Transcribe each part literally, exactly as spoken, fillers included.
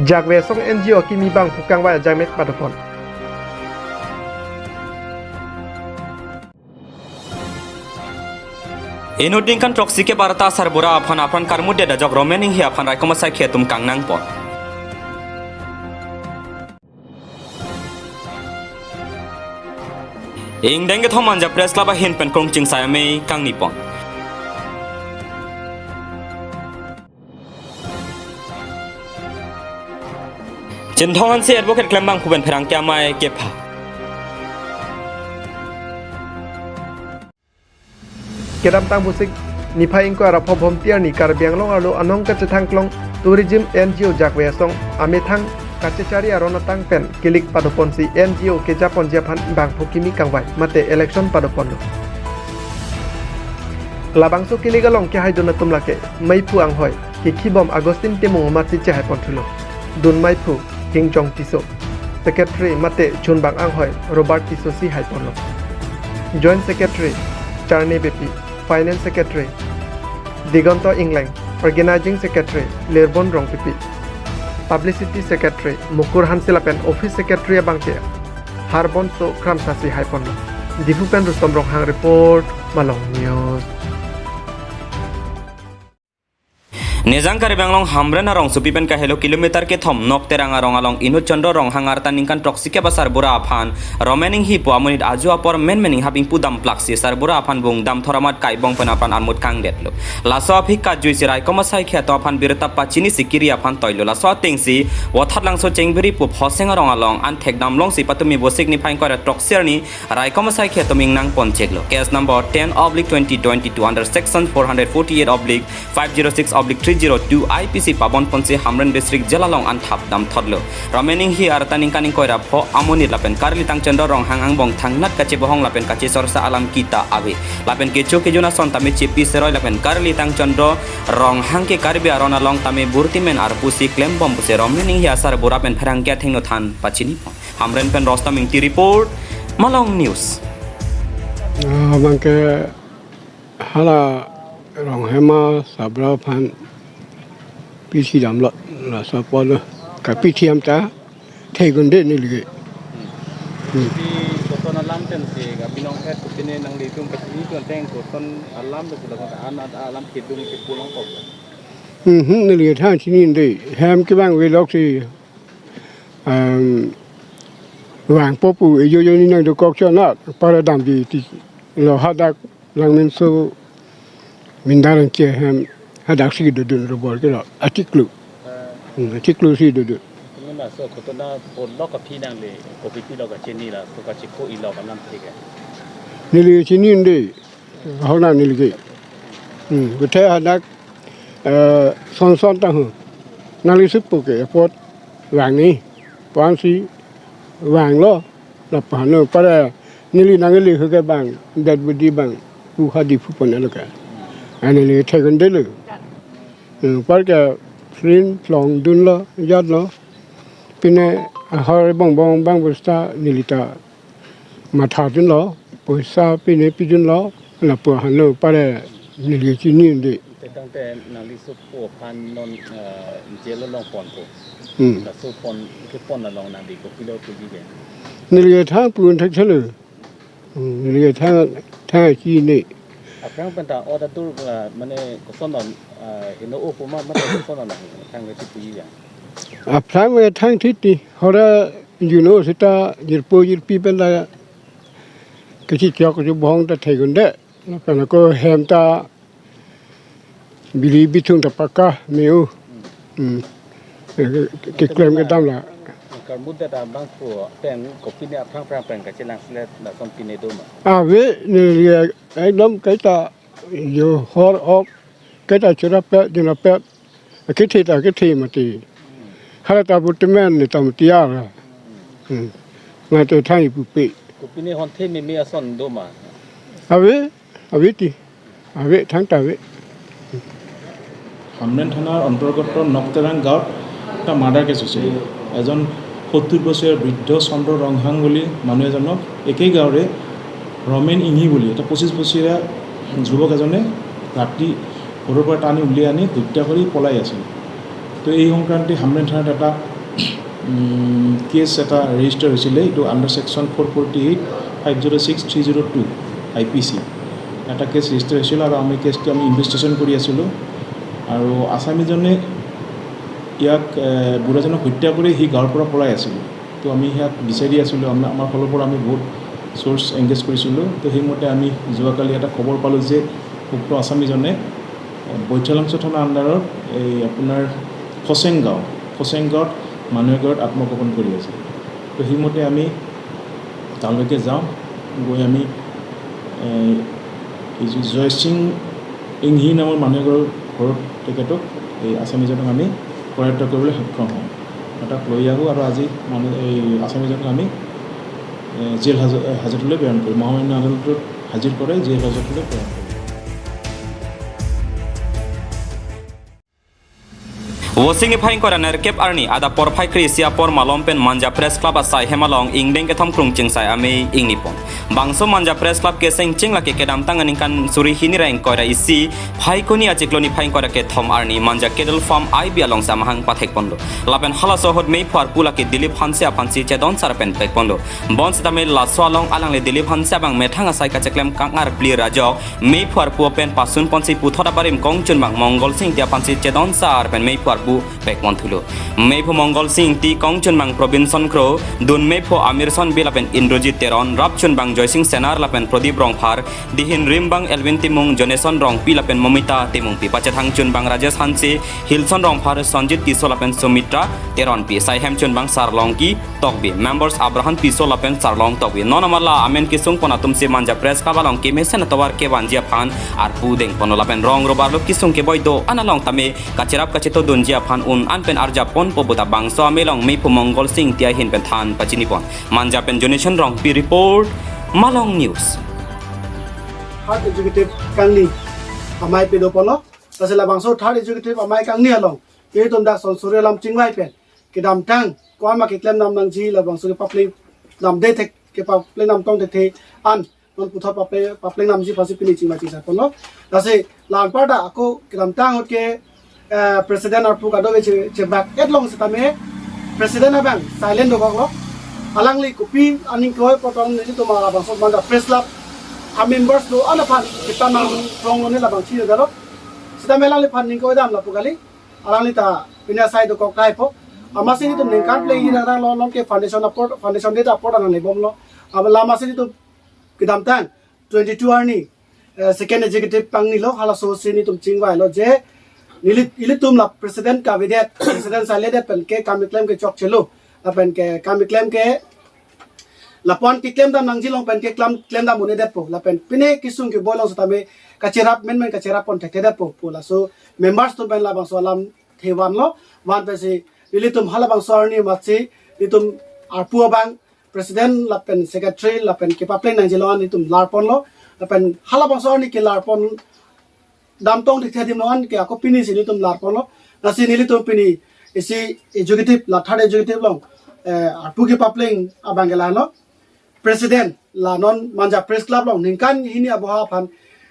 Jakve Asong N G O akimi bangphu kangvai ajangmek padopon. Inut ningkan throksi kep arta asarbura aphan apran karmutdet ajok Romen Enghi aphan raikom asaikhi atum kangnangpon. Ingdeng kethom anja Press Club ahin pen Krungching Siam amei kangnipon. Chinthong Hanse advocate klembangphu pen pherangke amei kepha. Kedamtang Busik niphai ingkoi ra pho Bhomti arni Karbi Anglong arlo anong kachethang klong tourism N G O Jakve Asong amethang kachechari aron atang pen kilik padoponsi N G O kejaponji aphan bangphu kimi kangvai mate election padoponlo. Labangso kilik along kehaidun atum lake meiphu anghoi kekhibom Augustine Timung amatsi chehaiponthulo. Dun meiphu Kingjong Tisso, Secretary mate chunbang anghoi Robert Tisso si haiponlo. Joint Secretary Charne Beypi, Finance Secretary Digonto Ingleng, Organizing Secretary Lirbon Rongpipi, Publicity Secretary Mukur Hanse lapen Office Secretary abangke Harbonso Kramsa si haiponlo. Diphu pen Rustom Ronghang report, Malong News. Nijang Karbi Anglong Hamren arongsopi pen kahelo kilometer kethom Nokterang arong along inut Chandra Ronghang arta ningkan throksi kep asarbura aphan Romen Enghi pu amonit ajo apor menmen inghap ingpu damplaksi asarbura aphan bung damthor amat kaibong pen apran armut kangdetlo. Laso aphi kajuisi raikom asaikhi atum aphan birta pachinisi kiri aphan toilo. Laso atengsi Wathat Langso Chengbiri pu Phoseng arong along an thekdam longsi patumi Busik niphai ingkoi ra throksi arni raikom asaikhi atum ingnangponcheklo. Case number ten oblique twenty twenty-two under section four hundred forty-eight oblique five zero six oblique three zero two I P C pabonponsi Hamren District Jail along an thap damthotlo. Romen Enghi arta ningkan ingkoi ra pho amonit lapen karlitang Chandra Ronghang angbong thangnat kachebohong lapen kachesorsa alam kita ave. Lapen kecho kejun ason tame chepi seroi lapen karlitang Chandra Ronghang ke Karbi aron along tame burtimen arpusi klembom pusi Romen Enghi asarbura pen pherangke athengno than pachinipon. Hamren pen Rostam Ingti report, Malong News. Ah, abangke hala Ronghang asarbura aphan pisi damlo, laso apotlo kapithiam ta thekdunde neli ke. Hmm. Di koson alam pensi kapinong het kopine nanglitum kachini tun ateng koson alam pensi laso an an alam kedung ke pulang kok. Mhm, neli thang chininde hem kevang velok si, um, vangpo pu ejo jo ni nangdokok chonat para damji ti lo hadak Langmesen Mindarang che hem hadaksi dodun robor kelo achiklo. Hmm, achiklo si dodun. Kemuna so kotona podlok aphi nangle kopipilok kachini laso kachiko ilok alam theke. Neli chininde, hona neli ke. Hmm, kuthe hadak, eh, son son tahu. Nangli supo ke apot vangni. Puansi vanglo. Lapu hanu para neli nangli huke bang, dead body bang, pu hadi pupon aloka. Anili thekdundelo. Hmm, parke frin plong dunlo, jatlo. Pine ahor bongbong bang bosta neli ta matha dunlo, poisa pine pidunlo, lapu hanu para neli chininde. Te tangte nangli supo aphan non, eh, jail along ponpo. Hmm. Laso pon, kepon along nangli kopilo puji ke. Neli thang pun thek thelo. Hmm, neli thang, thang chini. Aphrang penta order tur, eh, mane koson non, eh, heno o puma mane koson non thang ke puji ya. Aphrang me thang thiti, hora juno sita jirpo jirpi penta kachichok ju bohong ta thekdunde. Lapen ako hem ta bili bithung ta paka meu. Hmm. Ke, ke, keklem kedam la. Karmutdet abangphu pen kopine aphrang phrang pen kachelang-slet lason pine doma. Ave, neli ekdom kaita jo hor ok, kaita chura pe, juna pe. Akethe ta akethe mati. Hala ta bu temen ni tam tiar. Hmm. Ngai te thang ipupe. Kopine honthe meme ason doma. Ave, ave ti. Ave thang ta ave. Hamren থানাৰ অন্তৰ্গত নকটেৰাং গাঁৱত এটা murder case হৈছে। এজন সত্তৰ বছৰীয়া বৃদ্ধ চন্দ্ৰ ৰংহাং বুলি মানুহ এজনক একেই গাঁৱৰে ৰমেন ইংহি বুলি এটা পঁচিছ বছৰীয়া যুৱক এজনে ৰাতি ঘৰৰ পৰা টানি উলিয়াই আনি হত্যা কৰি পলাই আছিল। তো এই সংক্ৰান্তে হামৰেণ থানাত এটা কেছ এটা ৰেজিষ্টাৰ হৈছিলে। এইটো under section four forty eight, five zero' six, three zero' two I P C এটা কেছ ৰেজিষ্টাৰ হৈছিল আৰু আমি কেছটো আমি ইনভেষ্টিগেশ্যন কৰি আছিলোঁ। আৰু আছামীজনে ইয়াক এ, বুঢ়াজনক হত্যা কৰি সি গাঁৱৰ পৰা পলাই আছিল। তো আমি ইয়াক বিচাৰি আছিলোঁ। আমি, আমাৰ ফালৰ পৰা আমি বহুত চ'ৰ্চ এংগেজ কৰিছিলোঁ। তো সেইমতে আমি যোৱাকালি এটা খবৰ পালোঁ যে উক্ত আছামীজনে এ, বৈঠালাংচ' থানা আণ্ডাৰৰ এই আপোনাৰ খচেং গাঁও, খচেং গাঁৱত মানুহ এঘৰত আত্মগোপন কৰি আছে। তো সেইমতে আমি তালৈকে যাওঁ। গৈ আমি এ, এই যে জয়সিং ইংহি নামৰ মানুহ এঘৰৰ ঘৰত তেখেতক, এই আছামীজনক আমি কৰায়ত্ত কৰিবলৈ সক্ষম হওঁ। তাক লৈ আহোঁ আৰু আজি মানুহ এই আছামীজনক আমি এ, জেল হাজ-, হাজতলৈ প্ৰেৰণ কৰোঁ। মহামান্য আদালতত হাজিৰ কৰাই জেল হাজতলৈ প্ৰেৰণ কৰোঁ। Vosing niphai ingkoi ra nerkep arni adap porphai kre-isi apor malom pen Manja Press Club asai hem along ingdeng kethom krungching sai amei ingni pon. Bangso Manja Press Club keseng ching lake kedamtang aningkan suri hini ra ingkoi ra isi Phaikuni achiklo niphai ingkoi ra kethom arni Manja Cattle Farm I B alongsi amahang pathek ponlo. Lapen halaso ahut meiphu arpu lake Dilip Hanse aphansi chedon sar pen pek ponlo. Bonsitame laso along alangli Dilip Hanse abang methang asai kacheklem kang-arpli ra ajok meiphu arpu pen pasun ponsi puthot abarim kongchunbang Mongol Sing Ingti aphansi chedon sar pen meiphu arpu pek pon thulo. Meiphu Mongol Sing Ingti, kongchunbang Probinson Kro, dun meiphu Amirson Bey lapen Indrajit Teron, rapchunbang Joysing Senar lapen Prodip Rongphar, dihin rimbang Elvin Timung, Joneson Rongpi lapen Momita Timungpi, pachethang chunbang Rajesh Hanse, Hilson Rongphar, Sanjit Tisso lapen Sumitra Teronpi, sai hem chunbang Sarlongki Tokbi, members Abraham Tisso lapen Sarlong Tokbi. Non amala amen kesung pon atumsi Manja Press Club along kemesen atovar kevanji aphan arpu deng ponlo lapen rong robar lo kesung keboi do-an along tame kacherap kacheto dunji aphan un-an pen arjap ponpo pu ta bangso amei along meiphu Mongol Sing Ingti ahin pen than pachini pon. Manja pen Joneson Rongpi report, Malong News. Third executive kangni amei pado ponlo. Lasi labangso third executive amei kangni along ilitum dak son suri alam chingvai pen kedamtang komat ma keklem dam nangji, labangso kepapleng damde thek, kepapleng dam tong thekthe an non puthot papleng, papleng damji aphansi pini chingvai chingsai ponlo. Lasi la anparta ako kedamtang ahut ke, eh, president arpu kadokave che, chebak-et long sitame president abang silent dokoklo. Alangli kopi aning kloi apot tong nelitum labangso Manja Press Club amembers do-an aphan kita nang rong lo ne labang chini dalo. Sitame alangliphan ning kloi dam lapu kali. Alangli ta pini asai dokok tahai po. Amatsi nelitum ningkan plengji nang rang lo, non ke foundation apor, foundation day ta apor nang lebomlo. Aba la amatsi nelitum kedamtang twenty-two arni, eh, second executive pangnilo, halaso si nelitum chingvailo je neli, ilitum la president kavedet, president silent det pen ke kam keklem ke chokchelo, lapen ke kam keklem ke lapu-an keklem dam nangji along pen keklem, klem dam un-edetpo, lapen pine kesung keboi along sitame kacherap menmen kacherap pon thekthedetpo pu laso members atum pen labangso alam the vanlo. Van pensi nelitum halabangso arni amatsi nelitum arpu abang president lapen secretary lapen kepapleng nangji along nelitum lar ponlo. Lapen halabangso arni kelar pon dam tong thekthe adim along ke ako pini si nelitum lar ponlo. Lasi nelitum pini isi executive la third executive along, eh, arpu kepapleng abang ke lalo. President la non Manja Press Club along ningkan hini aboha aphan,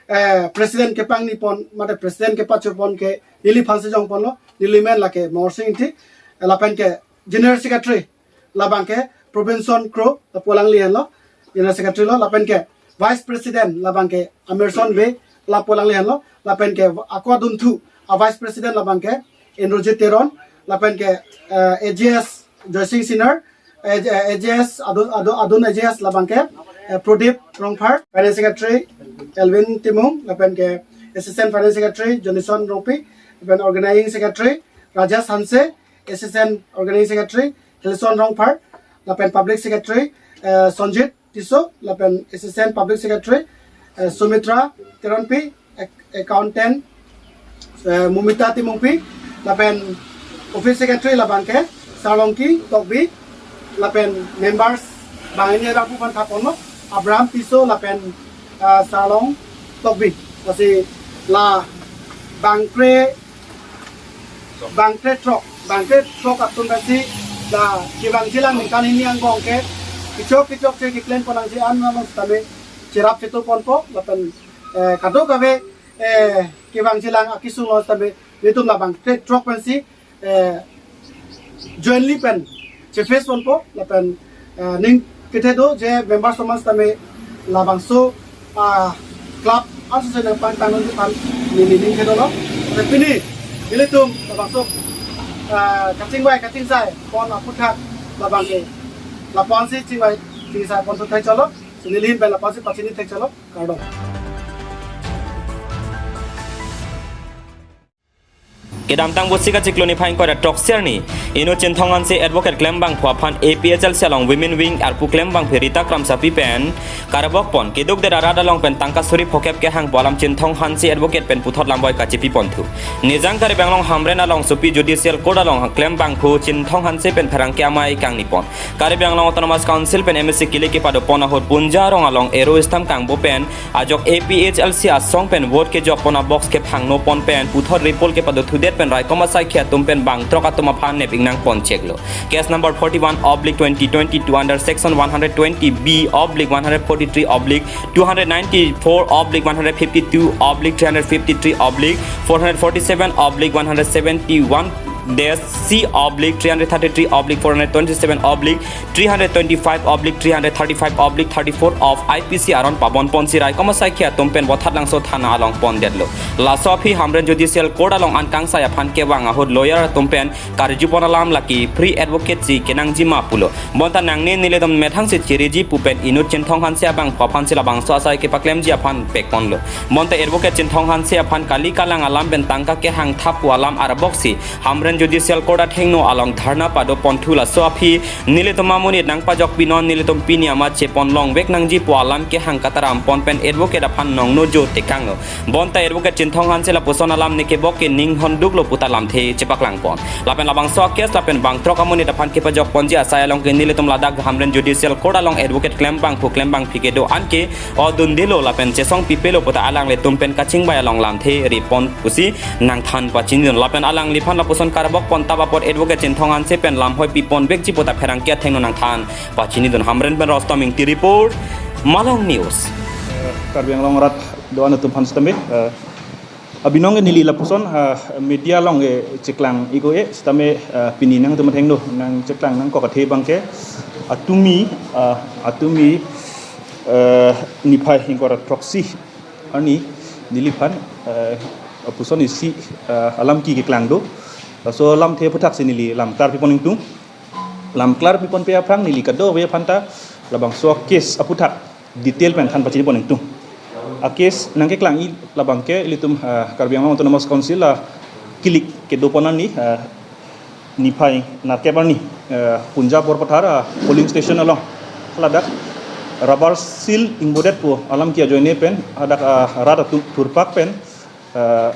eh, president kepangni pon, mate president kepacho pon ke neliphan si jong ponlo, neli men lake Mongol Sing Ingti, lapen ke general secretary labang ke Probinson Kro, lapu alangli henlo, general secretary lo, lapen ke vice president labang ke Amirson Bey, lapu alangli henlo, lapen ke ako adunthu a vice president labang ke Indrajit Teron, lapen ke, eh, A G S Joysing Senar, eh, eh, A G S adun, adun, adun A G S labang ke, eh, Prodip Rongphar, finance secretary Elvin Timung, lapen ke assistant finance secretary Joneson Rongpi, lapen organizing secretary Rajesh Hanse, assistant organizing secretary Hilson Rongphar, lapen public secretary, eh, Sanjit Tisso, lapen assistant public secretary, eh, Sumitra Teronpi, ac-, accountant, eh, Mumita Timungpi, lapen office secretary labang ke Sarlongki Tokbi, lapen members bang ini ada bukan thapono, Abraham Tisso, lapen, eh, Sarlong Tokbi. Lasi la bangkre, bangkre throk, bangkre throk atum pensi la kevangjilang ningkan hini angbong ke kechok kechokche keklem pon nangji an naman sitame cherap chetu ponpo lapen, eh, kadokave, eh, kevangjilang akesung lo sitame nelitum la bangkre throk pensi eh, jointly pen cheface ponpo lapen, eh, ning kethe do je member somaj tame labangso, ah, club aso se nangpangtang nangji aphan neli ning kethe dolo. Lapen pini nelitum labangso, ah, kachingvai kachingsai pon aphuthak labang ke lapuson si chingvai chingsai pon thekchelo. Si neli ahin pen lapuson si pachini thekchelo. Kardom. Kedamtang Bosik achiklo niphai ingkoi ra throksi arni, inut Chinthong Hanse advocate klembangphu aphan A P H L C along Women Wing arpu klembangpi Rita Kramsapi pen karabok pon keduk det arat along pen tangka suri phokep kehang pu alam Chinthong Hanse advocate pen puthot lamboi kachipi ponthu. Nijang Karbi Anglong Hamren alongsopi Judicial Court along klembangphu Chinthong Hanse pen pherangke amei kangni pon. Karbi Anglong Autonomous Council pen M A C kilik kepado pon ahut Punja Rong along ero stamp kangbo pen ajok A P H L C asong pen vote kejok pon abox kephangno pon pen puthot repoll kepado thudet pen raikom asaikhi atum pen bangthrok atum aphan nep ingnang pon cheklo. Case number forty-one oblique twenty twenty-two under section one hundred twenty B oblique one hundred forty-three oblique two hundred ninety-four oblique one hundred fifty-two oblique three hundred fifty-three oblique four hundred forty-seven oblique one hundred seventy-one dash C oblique three hundred thirty-three oblique four hundred twenty-seven oblique three hundred twenty-five oblique three hundred thirty-five oblique thirty-four of I P C aron pabon ponsi raikom asaikhi atum pen Bothatlangso thana along pondetlo. Laso aphi Hamren Judicial Court along an kangsai aphan kevang ahut lawyer atum pen karju pon alam lake free advocate si kenangji ma pulo. Bonta nangne nelitum methang si chiriji pu pen inut Chinthong Hanse abangphu aphan si labangso asai kepaklemji aphan pekponlo. Bonta advocate Chinthong Hanse aphan kali kalang alam pen tangka kehang thap pu alam arabok si Hamren Judicial Court athengno along dharna pado ponthu. Laso aphi nelitum amonit nangpajok pinon, nelitum pini amat chepon longvek nangji pu alam kehang kataram pon pen advocate aphan nongno jo tekanglo. Bonta advocate Chinthong Hanse lapuson alam ne kebok ke ning honduklo puta lamthe chepaklang pon. Lapen labangso case lapen bangthrok amonit aphan kepajok ponji asai along ke nelitum ladak Hamren Judicial Court along advocate klembangphu klembangpi kedo-an ke odundelo lapen chesong pipelo puta alanglitum pen kachingvai along lamthe ri pon pusi nangthan pachinidun. Lapen alangliphan lapuson karabok pon tap apot advocate Chinthong Hanse pen lamhoi piponvekji puta pherangke athengno nangthan pachinidun. Hamren pen Rostom Ingti report, Malong News. Eh, Karbi Anglong arat do-an atum aphan sitame, eh, abinong ke neli lapuson, eh, media along ke cheklang iko e sitame, eh, pini nangtum athengno nangcheklang nangkok athe abang ke atumi, eh, atumi, eh, niphai ingkoi ra throksi arni neliphan, eh, lapuson isi, eh, alam ke keklang do. Laso alamthe aphuthak si neli lam klarpi pon ingtung. Lam klarpi ponpe aphrang neli kadokave aphanta labangso case aphuthak detail pen than pachini pon ingtung. A case nangkeklang-i labang ke ilitum, ah, Karbi Anglong Autonomous Council akilik kedo pon arni, ah, niphai nerkep arni, ah, Punja Borpathar, ah, polling station along haladak rubber seal ingbodet pu alam ke ajoine pen hadak, ah, rat atum thurpak pen, ah,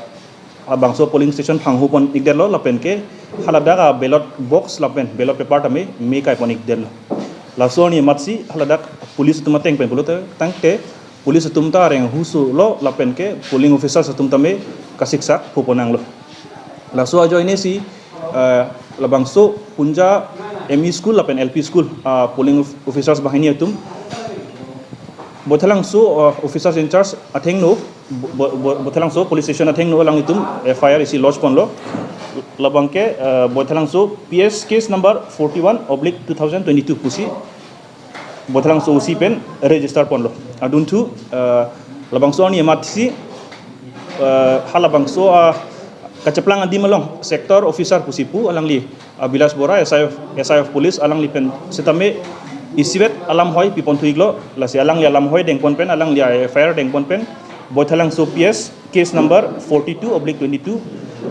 labangso polling station phanghu pon-ikdetlo lapen ke haladak a-ballot box lapen ballot paper tame me kai pon-ikdetlo. Laso arni amatsi haladak police atum ateng pen pulote tangte police atum ta areng husu lo lapen ke polling officers atum tame kasiksak phu pon nanglo. Laso ajoine si, eh, labangso Punja M E school lapen L P school, ah, polling of-, officers banghini atum Bothatlangso, ah, officers in charge athengno, Bo-, Bo-, Bo-, Bothatlangso police station athengno alanglitum F I R isi lodge ponlo. Labang ke, ah, Bothatlangso P S case number forty-one oblique two thousand twenty-two pusi Bothatlangso O C pen register ponlo. Adunthu, ah, labangso arni amatsi, ah, halabangso, ah, kacheplang adim along sector officer pusi pu alangli, ah, Bilas Bora, S I of, S I of Police alangli pen sitame isivet alamhoi piponthu-iklo, lasi alangli alamhoi dengpon pen, alangli a-F I R dengpon pen, Bothatlangso P S case number forty-two oblique twenty-two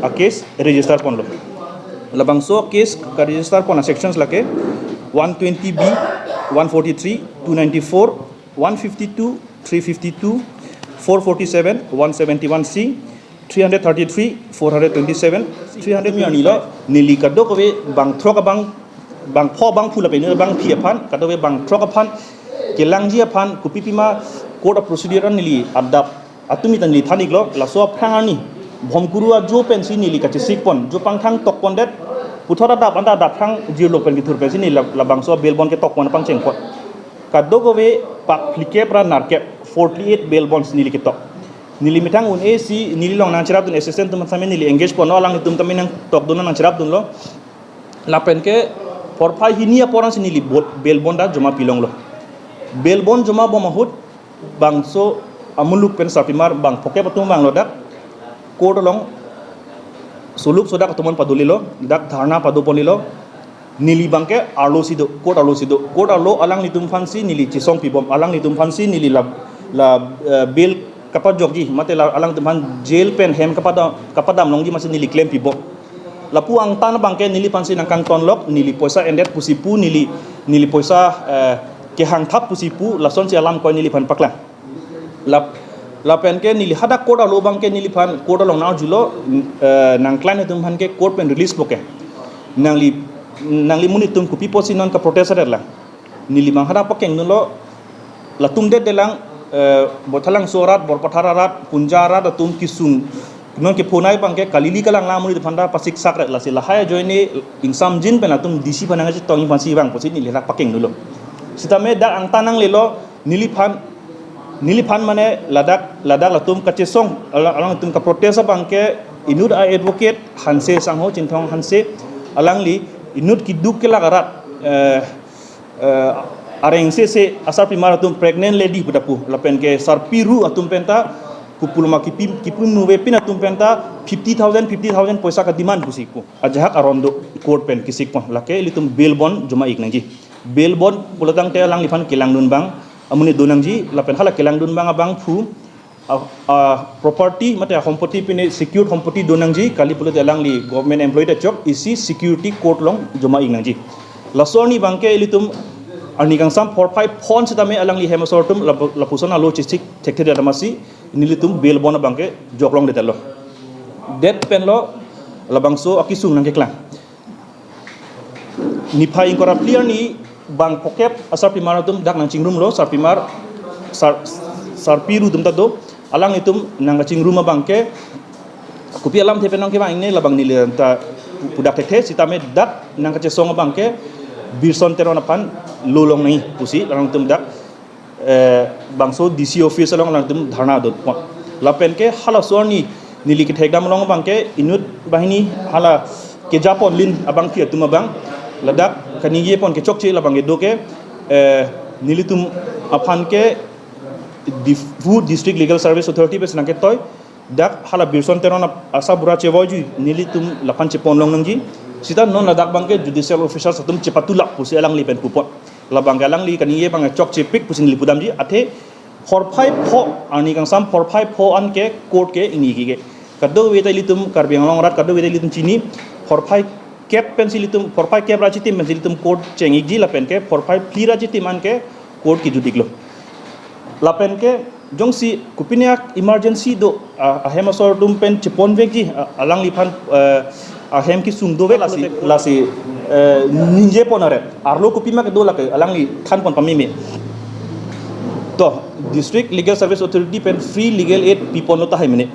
a-case register ponlo. Labangso case ka-register pon a-sections lake one twenty B, one forty-three, two ninety-four, one fifty-two, three fifty-two, four forty-seven, one seventy-one C, three hundred thirty-three, four hundred twenty-seven, three hundred. Arni lo neli kadokave bangthrok abang, bangpho bangphu lapen bangphi aphan, kadokave bangthrok aphan kelangji aphan kopipima court of procedure an neli adap atumi ta neli than-iklo. Laso aphrang arni Bhomkuru ajo pensi neli kachesik pon, jo pangthang tok pondet, puthot adap anta adap phrang jirlo pen kethur pensi neli la-, labangso bail bond ketok pon pangcheng pon. Kadokave pak phlikep ra nerkep, forty-eight bail bonds neli ketok. Neli methang un-e si neli along nangcherapdun assistant atum tame neli engage ponlo, alanglitum tame nangtokdun nangcherapdunlo. Lapen ke porphai hini apor ansi neli bot-, bail bond ta joma pilonglo. Bail bond joma bom ahut bangso amuluk pen sarpimar bang phokep atum vanglo dak court along suluk sodak atum an padolilo, dak dharna padoponlilo. Neli abangke arlo si do, court arlo si do. Court arlo alanglitum aphansi neli chesong pibom, alanglitum aphansi neli la, la, eh, bail kapajokji, mate la alanglitum aphan jail pen hem kapadam, kapadam longji masi neli klem pibom. Lapu angtan abangke neliphansi nangkangtonlok, neli poisa endet pusi pu, neli, neli poisa, eh, kehangthap pusi pu, lasonsi alam koi neliphan paklang. Lap, lapen ke neli hadak court arlo abangke neliphan court along nangjulo, eh, nang client atum aphan ke court pen release po ke. Nangli, nangli monit atum kopi apotsi non kaprotest aret lang. Neli abang hadak pakengdunlo, latum det detlang, eh, Baithalangso arat, Borpathar arat, Punja arat atum kesung non kephonei abangke kalili kalang lang monit aphan ta pasiksak ret, lasi lahai ajoine ingsamjin pen latum D C aphan nangchetongji aphansi vang pusi neli hadak pakengdunlo. Sitame dak angtan nanglelo, neliphan, neliphan mane ladak, ladak latum kachesong, alang, alangtum kaprotest abangke inut a-advocate Hanse, Sangho Chinthong Hanse, alangli inut keduk kelak arat, eh, eh, areng sese asarpimar atum, pregnant lady pu ta pu, lapen ke sarpi ru atum penta kupuloma kipi, kipi muve pin atum penta fifty thousand, fifty thousand poisa kademand pusi pu. Ajahak aron do court pen kesik pon. Lake ilitum bail bond joma ik nangji. Bail bond pulotangte alangliphan kelangdun abang amonit do nangji, lapen hala kelangdun abang abangphu a, a, property mate a sompoti pine secured sompoti do nangji, kali pulote alangli government employee ta chok, isi security court along joma ik nangji. Laso arni abangke ilitum arni kangsam porphai pho an sitame alangli hem asor atum lapu-, lapuson alo chesik thekthe damasi nelitum bail bond abangke joklongdetlo. Det penlo labangso akesung nangkeklang. Niphai ingkoi ra phli arni bang phokep asarpimar atum dak nangchingrumlo, sarpimar, sar, sarpi ru atum ta do, alanglitum nangkachingrum abangke kopi alamthe pen nangkevang ingne labang neli ta pu-, pudak thekthe, sitame dak nangkachesong abangke Birson Teron aphan lo long nangji pusi alangtum dak, eh, bangso D C office along alangtum dharna dot pon. Lapen ke halaso arni neli kethekdam along abangke inut banghini hala kejaponlin abangpi atum abang ladak kaningje pon kechokche labang kedo ke, eh, nelitum aphan ke Diphu District Legal Service Authority pensi nangketoi, dak hala Birson Teron ap-, asabura chevoiji nelitum laphan chepon long nangji. Sita non ladak abangke judicial officers atum chepatulak pusi alangli pen pupon. Labangke alangli kaningje abang chokchepik pusi neli pudamji. Athe porphai pho, arni kangsam porphai pho an ke court ke ingni ke. Kadokave ta ilitum Karbi Anglong arat kadokave ta ilitum chini, porphai kep pensi ilitum, porphai kep ra chitim pensi ilitum court cheng ikji, lapen ke porphai phli ra chitim an ke court kejut iklo. Lapen ke jongsi kopine ak emergency do, a, ahem asor atum pen cheponvekji, a, alangliphan, eh, ahem kesung dovek lasi, lasi, eh, ningje pon aret. Arlo kopima kedo lake alangli than pon pameme. To, District Legal Service Authority pen free legal aid piponlo tahai mene.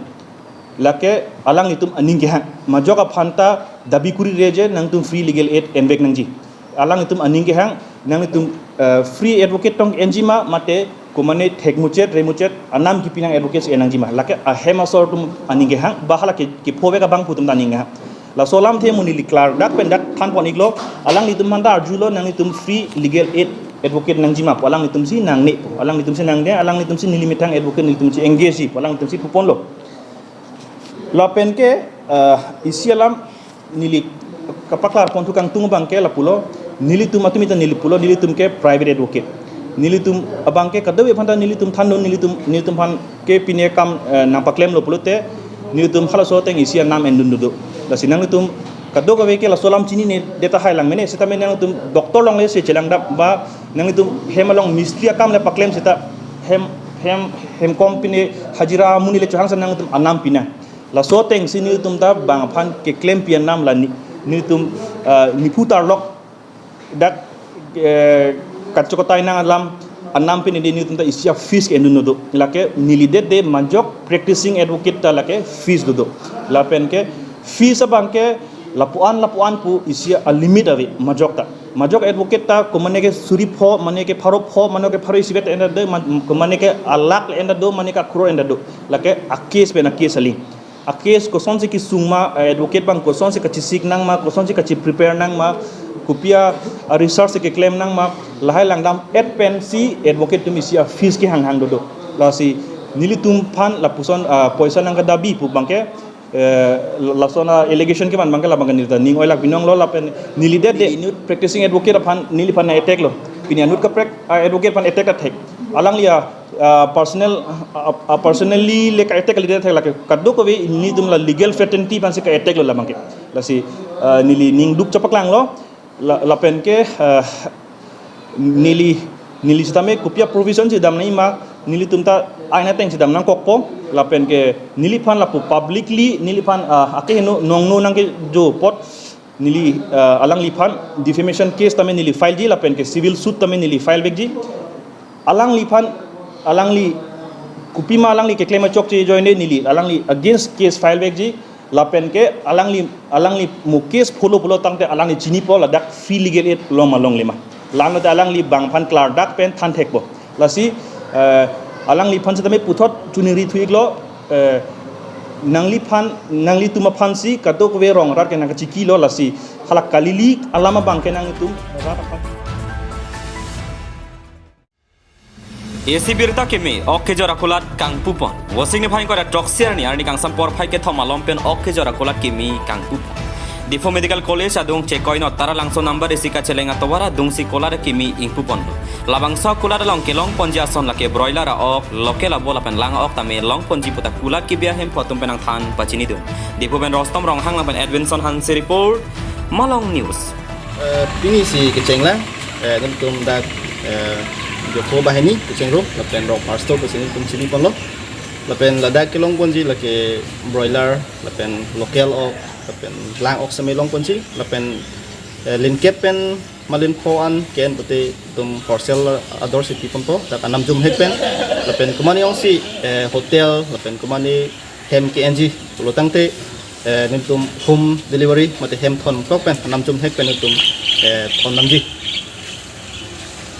Lake alanglitum aning kehang. Majok aphan ta dabi kuri reje nangtum free legal aid envek nangji. Alanglitum aning kehang, nangtum, eh, free advocate tong enji ma, mate komane thekmuchet, remuchet, anam kipi nang advocate si enangji ma. Lake ahem asor atum aning kehang, ba hala ke, kephovek abangphu atum ta aning kehang. Laso alamthe mo neli klar dak pen dak than pon iklo, alanglitum aphan ta arjulo, nanglitum free legal aid advocate nangji ma pu, alanglitum si nangne pu, alanglitum si nangne, alanglitum si neli methang advocate nelitum si engage ji pu, alanglitum si puponlo. Lapen ke, eh, isi alam neli kapaklar ponthu kangtung abangke lapulo, nelitum atum ita neli pulo, nelitum ke private advocate. Nelitum abangke kadokave aphan ta nelitum thandun, nelitum, nelitum aphan ke pine akam, eh, nangpaklemlo pulote, nelitum halaso ateng isi anam endun dodo. Lasi nanglitum kadokave ke laso alam chinine det tahai lang mene, sitame nanglitum doctor along le se chelang dap ba nanglitum hem along mistri akam le paklem seta hem, hem, hemkom pine hajira amonit le chohang sa nanglitum anam pina. Laso atengsi nelitum ta bang aphan keklempi anam la ne, nelitum, ah, nephu tarlok dak, eh, kachokotai nang alam anam pine de nelitum ta isi a-fees ke endun dodo. Lake neli det de majok practicing advocate ta lake fees dodo. Lapen ke fees abangke lapuan lapuan pu isi a-limit ave majok ta. Majok advocate ta komane ke suri pho, mane ke pharo pho, mane ke pharo isivet enda do, ma-, komane ke alakh enda do, mane ke akror enda do. Lake a-case pen a-case aling. A-case kosonsi kesung ma, eh, advocate abang kosonsi kachesik nang ma, kosonsi kache-prepare nang ma, kopi a, a-research keklem nang ma, lahai langdam-et pensi advocate atum isi a-fees kehang hang dodo. Lasi nelitum aphan lapuson, ah, poisa nangkadabi pu abangke, eh, lason a-allegation kevan abangke labangke neli ta ning oilak binong lo lapen neli det de inut practicing advocate aphan neliphan attack lo. Pini anut kaprek, ah, advocate aphan attack ta thek. Alangli a, ah, personal, ah, ah, personally le ka-attack kalidet thek lake kadokave nelitum la legal fraternity aphansi ka-attack lo labangke. Lasi, ah, neli ning duk chepaklang lo. La, lapen ke, ah, neli, neli sitame kopi a-provision si dam nangji ma, nelitum ta ain ateng si dam nangkokpo, lapen ke neliphan lapu publicly, neliphan, ah, akeheno nongno nangkejo apot, neli, ah, alangliphan defamation case tame neli file ji, lapen ke civil suit tame neli file vekji. Alangliphan, alangli, kopima alangli keklem achokche ajoine neli, alangli against case file vekji, lapen ke alangli, alangli mo case follow pulo tangte alangli chinipo ladak free legal aid long ma longle ma. Lalo te alangli bang aphan klardak pen than thekpo. Lasi, eh, alangliphan sitame puthot choningri thu-iklo, eh, nangliphan, nanglitum aphansi kadokave rong rat ke nangkachiki lo lasi. Hala kalili alam abangke nanglitum rat aphan. Isi birta kimi, ok kejor akulat kangpupon. Vosik niphai ingkoi ra throksi arni, arni kangsam porphai kethom malom pen ok kejor akulat kimi kangpupon. Diphu Medical College adung chekoinot Taralangso number isi kacheleng atovar adungsi kulat kimi ingpuponlo. Labangso akulat along kelongponji ason lake broiler a-ok, local abo lapen lang a-ok tame longponji puta kulat kibi ahemphu atum pen nangthan pachinidun. Diphu pen Rostom Ronghang lapen Edwinson Hanse report, Malong News. Eh, pini si kecheng lang, eh, nelitum dak, eh, Jokho banghini kecheng ro, lapen rong parsto pusi nelitum chiniponlo. Lapen ladak kelongponji lake broiler, lapen local ok, lapen lang ok seme longponji, lapen, eh, linkep pen malim ko an ke-en pute itum for sale ador si piponpo, dak anam jumhek pen, lapen komane ongsi, eh, hotel, lapen komane hem ke-enji pulo tangte, eh, nelitum home delivery mate hem thon kok pen anam jumhek pen nelitum, eh, thon nangji.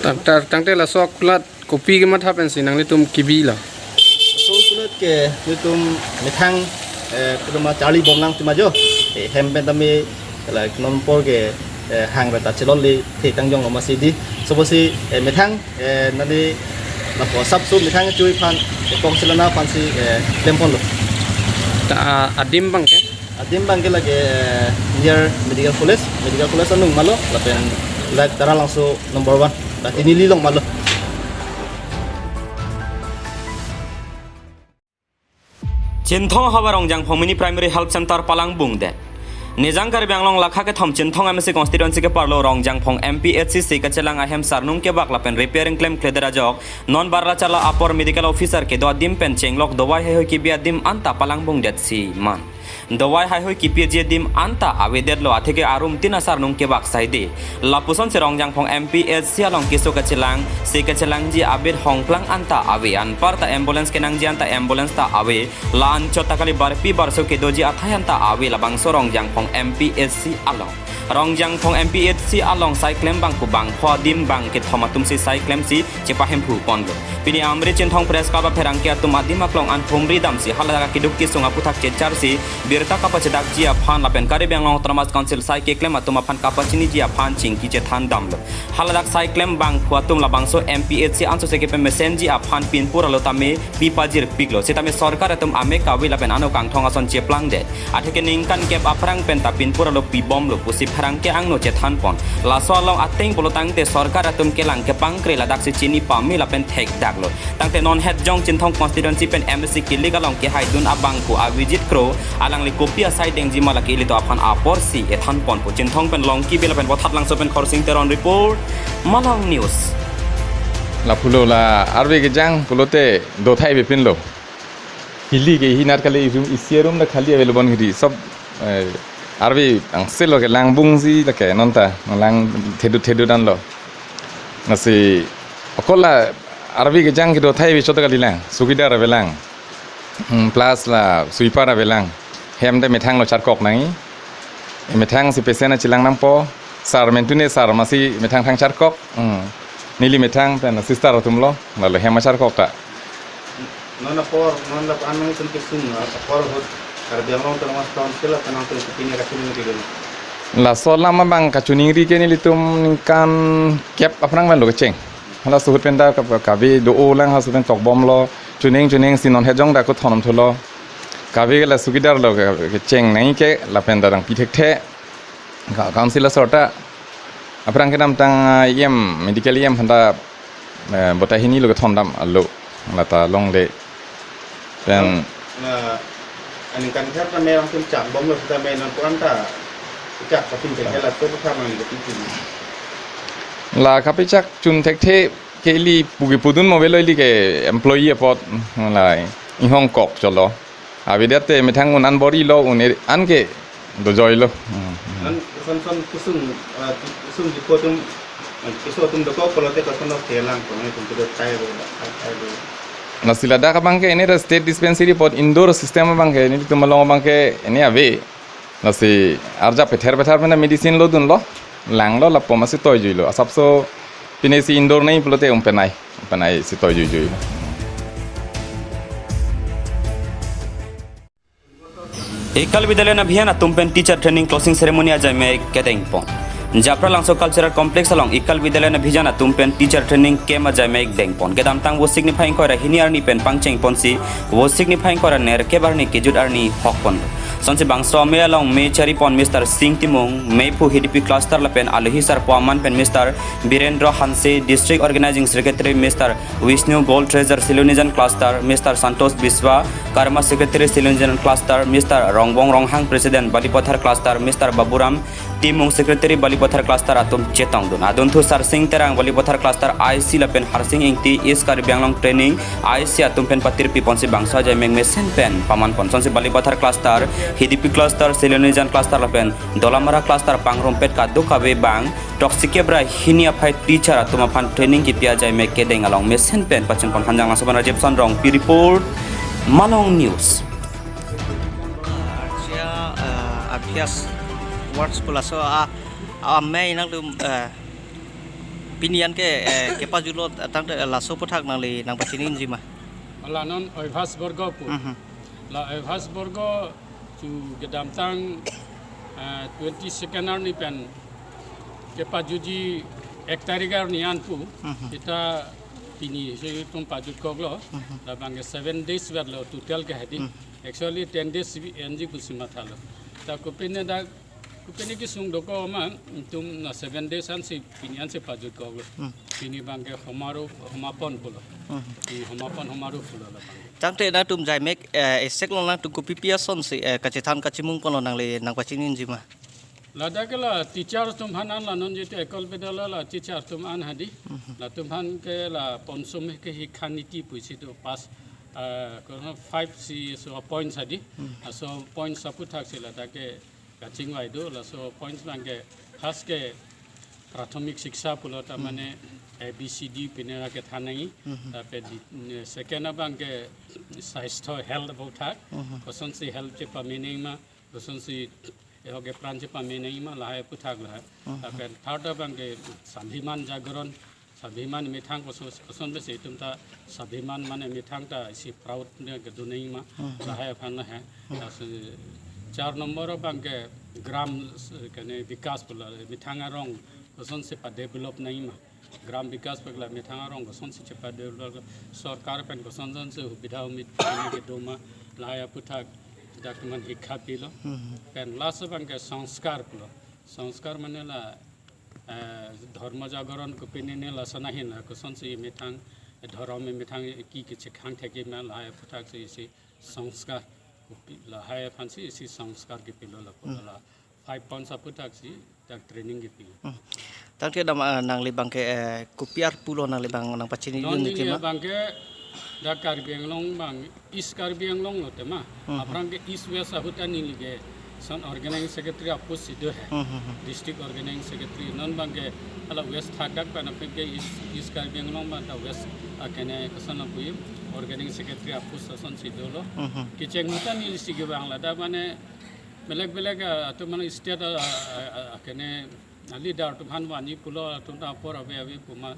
Tang, tar, tangte laso akulat kopi kematha pensi nanglitum kibilo? Laso akulat ke nelitum methang, eh, kedoma charli bom lang tima jo. Eh, hem pen tame la non apor ke, eh, hang reta chelonle the tangjong lo masi di. Laso apotsi, eh, methang, eh, nani lapu asapso methang chui aphan, eh, kong silana aphansi, eh, klem ponlo. Ta, ah, adim abangke? Adim abangke lake, eh, near Medical College, Medical College anung malo, lapen lake Taralangso number one, la Tinili along malo. Chinthong havar Rongjangphong Mini Primary Health Center palangbungdet. Nijang Karbi Anglong lakha kethom Chinthong M A C constituency keparlo Rongjangphong M P H C si kachelang ahem sarnung kebak lapen repairing klemkledet ajok, non barla charla apor medical officer kedo adim pen chenglok dovai heihui kibi adim anta palangbungdetsi man. Dovai heihui kipiji adim anta avedetlo, atheke arum tin asarnung kebak saide. Lapusonsi Rongjangphong M P H C along keso kachelang, si kachelangji abit hongplang anta ave, anparta ambulance kenangji anta ambulance ta ave, la anchot ta kali barpi barso kedoji athai anta ave, labangso Rongjangphong M P H C along. Rongjangphong M P H C along saiklem bangphu bangpho adim bang kethom atumsi saiklemsi chepahemphu ponlo. Pini Amri Chinthong Press Club apherangke atum adim aklong an humri damsi haladak keduk kesung aputhak checharsi birta kapachedakji aphan lapen Karbi Anglong Autonomous Council sai keklem atum aphan kapachiniji aphan chingki chethan damlo. Haladak saiklem bangphu atum labangso M P H C ansose kepemesenji aphan pinpur alo tame pipajirpiklo. Sitame sorkar atum amek kave lapen ano kangthong ason cheplangdet. Atheke ningkan kep aphrang penta pinpur alo pibomlo pusi pherangke angno chethan pon. Laso along ateng pulo tangte sorkar atum kelang kepangkre ladaksi chini pame lapen thekdaklo. Tangte non hetjong Chinthong constituency pen M A C kilik along kehaidun abangphu Avijit Kro, alangli kopi asai dengjima lake ilitum aphan aporsi ethan ponpo. Chinthong pen Longki Bey lapen Bothatlangso pen Khorsing Teron report, Malong News. Lapulo la arve kejang pulote dothai avepinlo. Hili ke hinat kali, irum isi arum ta khali available hidi. Sob, eh, arve angselo kelangbungsi lake nonta lang thedu thedu danlo. Lasi okola arve kejang kedothai ave chot kalilang, sukidar avelang. Hmm, plus la sweeper avelang. Hem te methanglo charkok nangji. Methangsi patient achelang nangpo. Sir mentune sir masi methang thang charkok. Hmm. Neli methang pen sister atumlo. Lalu hem charkok ta. Non apor, non la anang tun kesung, apor ahut Karbi Anglong Autonomous Council, apor nangtum pini kachiningri ke. Laso alam abang kachiningri ke nelitum ningkan kep aphrang vanlo kecheng. Hala suhut penta ka-, kave do-o lang ha suhut pen tokbomlo. Chuning chuning si non hejong da kuthon thulo. Kave la sukidar lo ke, kecheng nai ke lapen da dang pi thekthe. Ka-, council asor ta aphrang kedamtang, ah, E M, medical E M aphan ta, eh, bota hini lo kethondam alo. Lata longle. Pen na aningkan thar ta me rong sim chak bomlo seta me non puran ta chak pasin te la to ta mang ke ti. La kapachak chun thekthe ke ili pu kepudun mo avelo, ili ke employee apot, lai inghong kok cholo. Avedet te methang un an bor-ilo, un e-, an ke dojoilo. Hmm. Non son son kusung, eh, kusung dipo atum, eh, keso atum dokok pulote koson lo kelang, kono atum kedo tai lo, tai, tai lo. Lasi ladak abang ke ini ada state dispensary apot indoor system abang ke, nelitum along abang ke ini ave. Lasi arjap pether pether pen medicine lo dunlo, langlo, lapu masi toijuilo. Asapso pini si indoor nai pulote um penai, um penai si toijuijuilo. Ekal Vidyalaya Abhiyan atum pen teacher training closing ceremony ajai mek kedengpon. Japralangso Cultural Complex along Ekal Vidyalaya Abhiyan atum pen teacher training camp ajai mek dengpon. Kedamtang Vosik niphai ingkoi ra hini arni pen pangchengponsi Vosik niphai ingkoi ra nerkep arni kejut arni hokpon. Lasonsi bangso amei along mei charipon Mister Sing Timung, meiphu H D P cluster lapen alohi sarpo aman pen Mister Birendra Hanse, District Organizing Secretary Mister Vishnu Gold Treasure Silonijan Cluster, Mister Santosh Biswa, Karma Secretary Silonijan Cluster, Mister Rongbong Ronghang President Balipathar Cluster, Mister Baburam Timung Secretary Balipathar Cluster atum chetongdun. Adunthu Sarsing Terang Balipathar Cluster I C lapen Harsing Ingti East Karbi Anglong Training I C atum pen patirpiponsi bangso ajai mek mesen pen pamanpon. Lasonsi Balipathar Cluster, H D P Cluster, Silonijan Cluster lapen Dolamara Cluster pangrumpet kadokave bang throksi kep ra hini aphai teacher atum aphan training kipi ajai mek kedeng along mesen pen pachunpon. Hanjanglangso pen Rajiv Sonrongpi report, Malong News. Archia, eh, Abhyas Works pu laso a, amei nangtum, eh, pini an ke, eh, kepajutlo tangte laso aputhak nangli nangpachininjima? La non Oibhas Borgo pu. Mhm. La Oibhas Borgo chu kedamtang, eh, twenty second arni pen kepajutji ek tarik arni an pu. Mhm. Seta pini si itum pajutkoklo. Mhm. Labang ke seven days vetlo total ke hadi. Mhm. Actually ten days si enji pusi mathalo. Ta kopine dak, kopine kesung dokok ma, itum na seven days ansi pini ansi pajutkoklo. Hmm. Pini abang ke homaru, homapon pulo. Hmm. Pini homapon homaru pulo labang. Tangte nangtum ajai mek, eh, esek along nangtum kopipi asonsi, eh, kachethan kachimungponlo nangli nangpachininjima? Ladak ke la teacher atum aphan an, la non jitu Ekal Vidyalaya la teacher atum an hadi. Mhm. Latum aphan ke la ponsum ke hikha niti pusi do pas, eh, kono five si so points hadi. Mhm. Laso points aputhak si ladak ke kachingvai do, laso points abang ke first ke prathomik shiksha pulo ta, mhm, mane A B C D pine ra kethan nangji. Mhm. Lapen di, ne, second abang ke swasthya health aputhak. Mhm. Kosonsi health chepame nangji ma, kosonsi eho kepran chepame nangji ma, lahai aputhak lahai. Mhm. Lapen third abang ke Swabhiman Jagaran, Swabhiman methang koson, koson besi itum ta Swabhiman mane methang ta isi proud ne kedun nangji ma, hmm, lahai aphan lahai. Hmm. Laso char number abang ke Gram, eh, kene Vikas pulo, methang arong kosonsi padevelop nangji ma. Gram Vikas pu ke la methang arong kosonsi chepadevelop, sorkar pen kosonsi subidha umit kene kedo ma, lahai aputhak dak man hikha pilo. Hmm. Pen last abang ke Sanskar pulo. Sanskar mane la eh, Dharma Jagaran kopine ne lason ahin, eh, kosonsi methang, eh, dhorom methang, eh, ki kechekhang thekji ma, lahai aputhak si isi Sanskar kopi, lahai aphan si isi Sanskar kipilo lapu, hmm, la five points aputhak si dak training kipi. Hmm. Tangte dam, eh, nangli abang ke, eh, kopi arpulo nangli abang nangpachini, non dun neli kema? Abang ke dak Karbi Anglong abang East Karbi Anglong lo tema. Mhm. Aphrang ke East West ahut an neli ke son organizing secretary a post si do he. Mhm. District organizing secretary. Non abang ke hala West thadak pen aphrang ke East, East Karbi Anglong abang ta West akene koson apui organizing secretary a post asonsi dolo. Mhm. Kecheng ahut an neli si kevang ladak mane belek belek, ah, atum mane state, ah, ah, ah, akene Leader atum aphan vanji pulo, atum ta apor ave ave pu ma,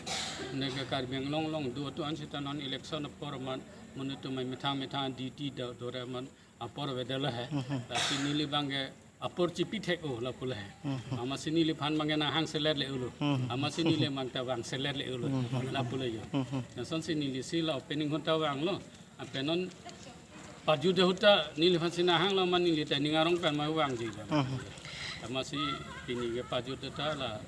neke Karbi Anglong along do atum an sita non election apor man, monit atum methang methang duty do, dore man apor avedetlo he. Mhm. Lasi neli abangke apor chipi thek-o lapulo he. Mhm. Amatsi neliphan abangke nanghang selet le-olo. Mhm. Amatsi neli abang ta vang selet le-olo. Mhm. Lapulo jo. Mhm. Lasonsi neli si la opening ahut ta vanglo. Lapen non pajut ahut ta neliphan si nanghanglo, amat neli ta ning arong pen ma vangji. Mhm. Amatsi pini ke pajut ta la,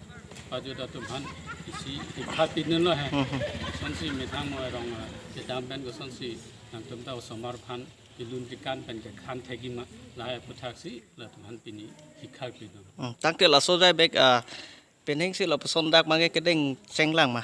pajut atum aphan isi hikha pidunlo he. Mhm. Lasonsi methang mo arong, eh, kedam pen kosonsi nangtum ta osomar aphan kelun kekan pen kekhan thekji ma, lahai aputhaksi latum aphan pini hikha pidun. Hmm, tangte laso ajaivek, ah, penhingsi lapuson dak abangke kedeng chenglang ma?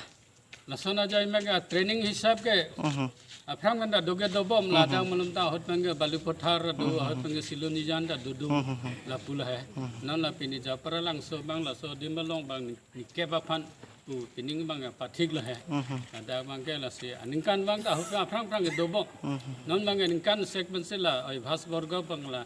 Lason ajaivek, ah, training hisap ke, mhm, aphrang pen ta do ke dobom, mhm, ladak malom ta ahut abangke Balipathar do, mhm, ahut abangke Silonijan ta do do, mhm, lapulo he. Mhm. Non la pini Japralangso abang laso adim along abang ni, nikep aphan pu pining abang pathiklo he. Mhm. Ladak abangke lasi aningkan abang ta ahut aphrang aphrang ke dobom. Mhm. Non abangke aningkan sek pensi la oi Bhas Borgo abang la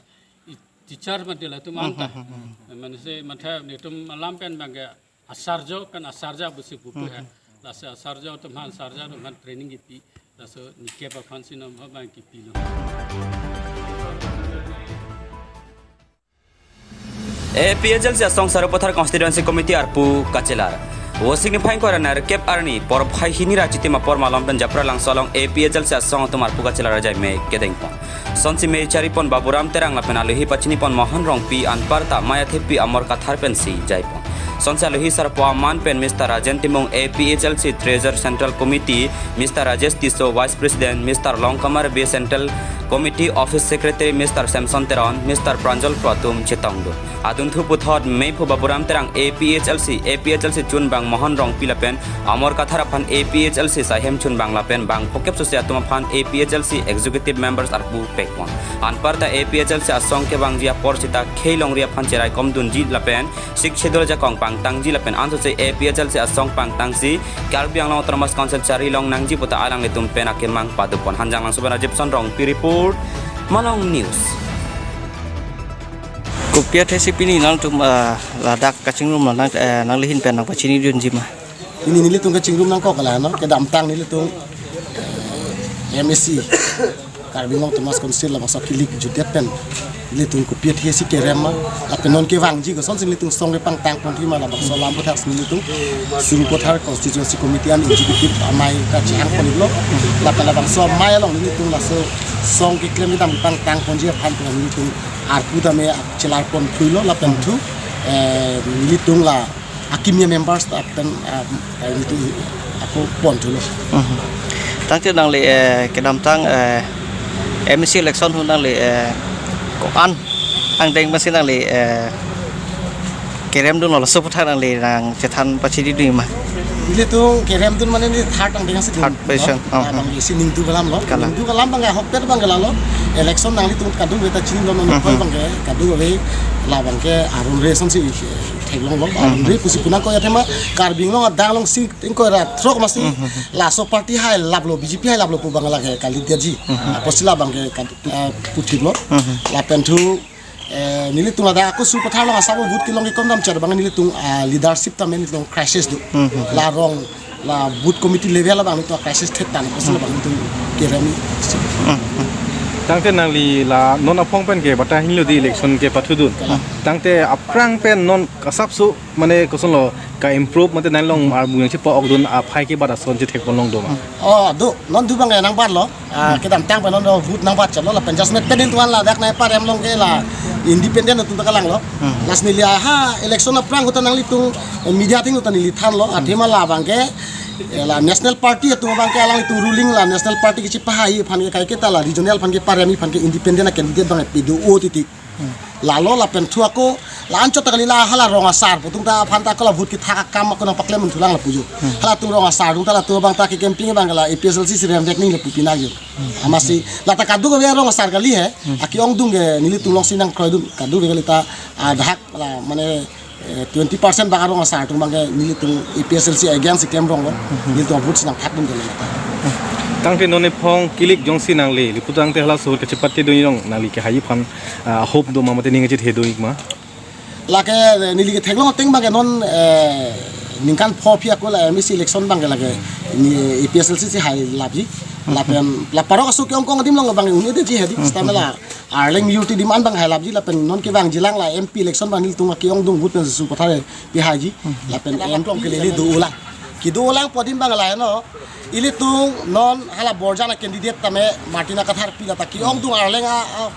i teacher mati latum anta. Mhm, mhm, mhm. Mansi matha netum alam pen abangke asarjo pen asarja pusi pupu he. Mhm. Lasi asarjo atum aphan, asarja atum aphan training kipi. Laso nikep aphansi non abang kipilo. A P H L C asong Sarupathar Constituency Committee arpu kachelar. Vosik niphai ingkoi ra nerkep arni porphai hini ra Chitim apor malom pen Japralangso along A P H L C asong atum arpu kachelar ajaime kedengpon. Sonsi mei charipon Baburam Terang lapen alohi pachinipon Mohan Rongpi, anparta mei athepi Amor Kathar pensi jaipon. Sonsi alohi sarpo aman pen Mister Rajen Timung, A P H L C Treasurer Central Committee, Mister Rajesh Tisso, Vice President, Mister Longkamar Bey, Central Committee Office Secretary, Mister Samson Teron, Mister Pranjal Kro atum chetongdun. Adunthu puthot meiphu Baburam Terang, A P H L C, A P H L C chunbang Mohan Rongpi lapen Amor Kathar aphan A P H L C saihem chunbang lapen bang phokep susi atum aphan A P H L C executive members arpu pekpon. Anparta A P H L C asong kevangji apor sita khei longri aphan cheraikomdunji lapen Sixth Schedule ajakong pangtangji lapen ansose A P H L C asong pangtangsi Karbi Anglong Autonomous Council chari longnangji puta alanglitum pen akemang padopon. Hanjanglangso pen Rajib Sonrong pi report, Malong News. Kopi athesi pini nangtum, ah, ladak kachingrum lo nang, eh, nanglihin pen nangpachinidunji ma? Pini nelitum kachingrum nangkok la no, kedamtang nelitum, eh, M A C, Karbi Anglong Autonomous Council labangso akilik jutdet pen nelitum kopi athesi kerem ma, lapen non kevangji kosonsi nelitum asong kepangtangponji ma, labangso alam aputhak nelitum Sarupathar Constituency Committee an executive amei ta chehangponlo, lapen labangso amei along nelitum laso asong keklem kedam pangtangponji aphan pen nelitum arpu tame chelarponthulo, lapen thu, eh, nelitum la akimi members ta pen, ah, eh, nelitum ako ponthulo. Mhm. Tangte nangli, eh, kedamtang, eh, M A C election ahut nangli, eh, ko-an angdeng masi nangli, eh, keremdunlo, laso aputhak nangli nangchethan pachinidun ma? Nelitum keremdun mane neli third angdeng asi. Third position. Ah, mhm. Bang isi ningduk alam lo. Kalang. Ningduk alam abang ahokpet abang lalo. Election nanglitum kadokave ta chinilo non, mhm, abang ke kadokave labang ke arun re asonsi theklonglo. Mhm. Arun re pusi pu nangkok athema Karbi Anglong adang alongsi ingkoi ra throk masi, mhm, laso party hai laplo, B J P hai laplo pu abang lake kali dia ji. Mhm. Apotsi labang ke kad-, eh, puthiklo. Mhm. Lapen thu, eh, nelitum ladak ako Sarupathar along asap vote kelong kekom damchot abang nelitum, ah, leadership tame nelitum crisis do. Mhm. La rong, la booth committee level abang nelitum crisis thektang, apotsi labang nelitum kerem. Mhm. Tangte nangli la non aphong pen ke bata hinlo di election kepathudun. Kalang. Tangte aphrang pen non asapso mane kosonlo ka-improve mate nangli along armu yang chepa-okdun aphai ke bat ason chethekpon longdun ma? Oh, do, non thu abang nangbatlo. Ah, kedamtang pen non do vote nangbatchotlo, lapen just met pen in tuan ladak nangparem long ke la independent atum ta kalanglo. Hmm. Lasi neli aha election aphrang ahut ta nanglitum, eh, media atum ahut ta neli thanlo, athema labang ke, eh, la national party atum abang ke alanglitum ruling la national party kachepahai aphan ke kaiketa la regional aphan keparemji aphan ke independent a candidate abang pado-o titi. Hmm. Lalo lapen thu ako la anchot ta kali, la hala rong asar pu atum ta aphan ta ako la vote kethak akam ako nangpaklemdunthulang lapu jo. Hmm. Halatum rong asar atum ta latum abang ta ke campaign abang la A P H L C si remvek nangji lapu pinang jo. Hmm. Amatsi lata kadokave rong asar kali he. Hmm. Ake-ongdung ke nelitum alongsi nangkroidun, kadokave kali ta adhak la mane, eh, twenty percent abang arong asar atum abang ke nelitum A P H L C against keklem ronglo. Hmm. Nelitum vote si nangthakdun kali lata. Hmm. Tangte non ephong kilik jongsi nangli, lapu tangte halaso ahut kachepatedun along nangli kehai aphan, ah, hope do ma mate ning kachethedun ma? Lake, eh, neli ketheklong ateng abangke non, eh, ningkan pho aphi ako la M A C election abangke lake ni A P H L C si hai lapji. Lapen la parok aso ke-ong kong adim along abang un-edetji hedi. Stamela Arleng Miyur Tidim an abang hai lapji lapen non kevangjilang la M P election abang nelitum ke-ongdung vote pen Sarupathar pi haiji. Lapen M P kelele do-olang. Kedo-olang pu adim abang la no. Ilitum non hala Borjan a-candidate tame Martina Katharpi lata ke-ongdung Arleng a, a,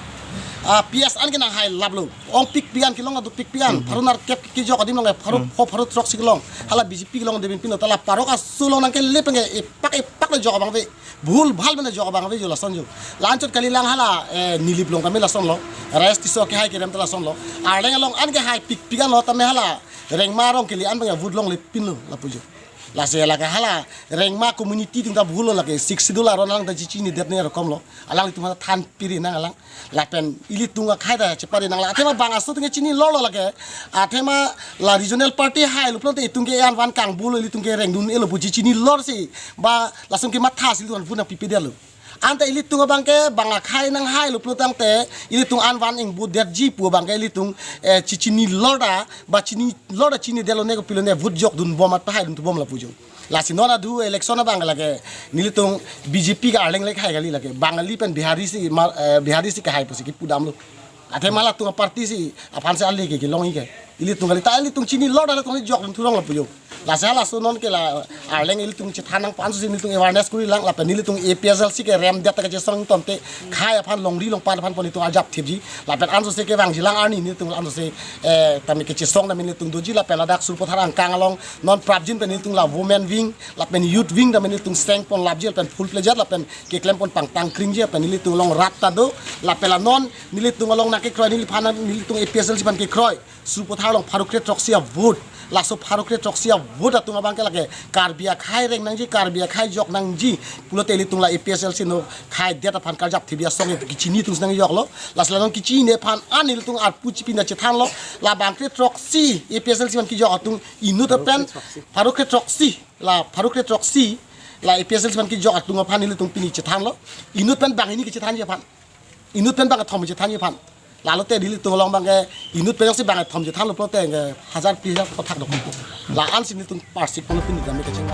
a P S an ke nang hai laplo. Ongpikpi an kelong adupikpi an. Pharo nerkep kejok adim along pharo pho pharo throksi kelong. Hala B J P kelong debin pino ta la parok aso along nangkele pen ke epak epak le jok abang ave. Bhul bhal pen jok abang ave jo lason jo. La anchot kalilang hala, eh, Nilip along tame lasonlo. Rajesh Tisso kehai kerem ta lasonlo. Arleng along an ke haipikpi anlo tame hala Rengma Rongkeli an abang vote longle pinlo lapu jo. Lasi lake hala Rengma community atum ta bhul lo lake, Sixth Schedule aron alangta chechinidetne rokom lo. Alanglitum hala than piri nang alang. Lapen ilitum akhai ta chepari nang la. Athema bang aso atum ke chini lor lo lake. Athema la regional party hai lo pulote itum ke an van kangbu lo, ilitum ke rengdun-elo pu chini lor si. Ba lason kematha si ilitum vote nangpipedetlo. Anta ilitum abang ke bang akhai nang hai lo pulo tangte ilitum an van ingbu detji pu abang ke ilitum, eh, chini lor ta ba chini lor ta chinidetlo ne kopilo ne vote jokdunbom at pahaidunbom lapu jo. Lasi non adu election abang lake nelitum B J P ke Arleng le hai kali lake Bangali pen Bihari si mar, eh, Bihari si kehai pusi kipudamlo. Athema latum a-party si aphan si ale ke kelong ke. Ilitum kali ta ilitum chini lor ta ilitum jokdun thurong lapu jo. Lasi halaso non ke la Arleng ilitum chethan nang pu ansi nelitum awareness korilang lapen nelitum A P H L C kerem det ta kachesong tomte khei aphan longri longpat aphan pon itum arjap thipji lapen ansi kevangjilang arni nelitum ansi, eh, tame kachesong tame nelitum doji lapen ladak Sarupathar angkang along non prapjin pen nelitum la women wing lapen youth wing tame nelitum seng pon lapji lapen full fledged lapen keklem pon pangtang kringji lapen nelitum along rat ta do lapen la non nelitum along nangkekroi neliphan nelitum A P H L C aphan kekroi Sarupathar along pharo kre throksi a-vote. Laso pharo kre throksi a-vote atum abang ke lake Karbi akhai reng nangji, Karbi akhai jok nangji pulote ilitum la A P H L C no khei det aphan karjap thipji asong e kichini atum si nangjoklo. Lasi la non kichini aphan an ilitum arpu chipin ta chethanlo. La bang kre throksi A P H L C aphan kejok atum inut pen pharo kre throksi, la pharo kre throksi la A P H L C aphan kejok atum aphan ilitum pini chethanlo. Inut pen banghini kechethanji aphan. Inut pen bangkethom chethanji aphan. Lalote nelitum along abang ke inut pen si bangkethom chethanlo pulote ke hajar pi hajar kothak dok. La ansi nelitum parsik pon pini dam kecheng.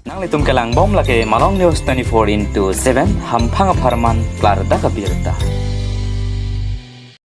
Nanglitum kelangbom lake Malong News twenty-four into seven, hamphang apharman klardak abirta.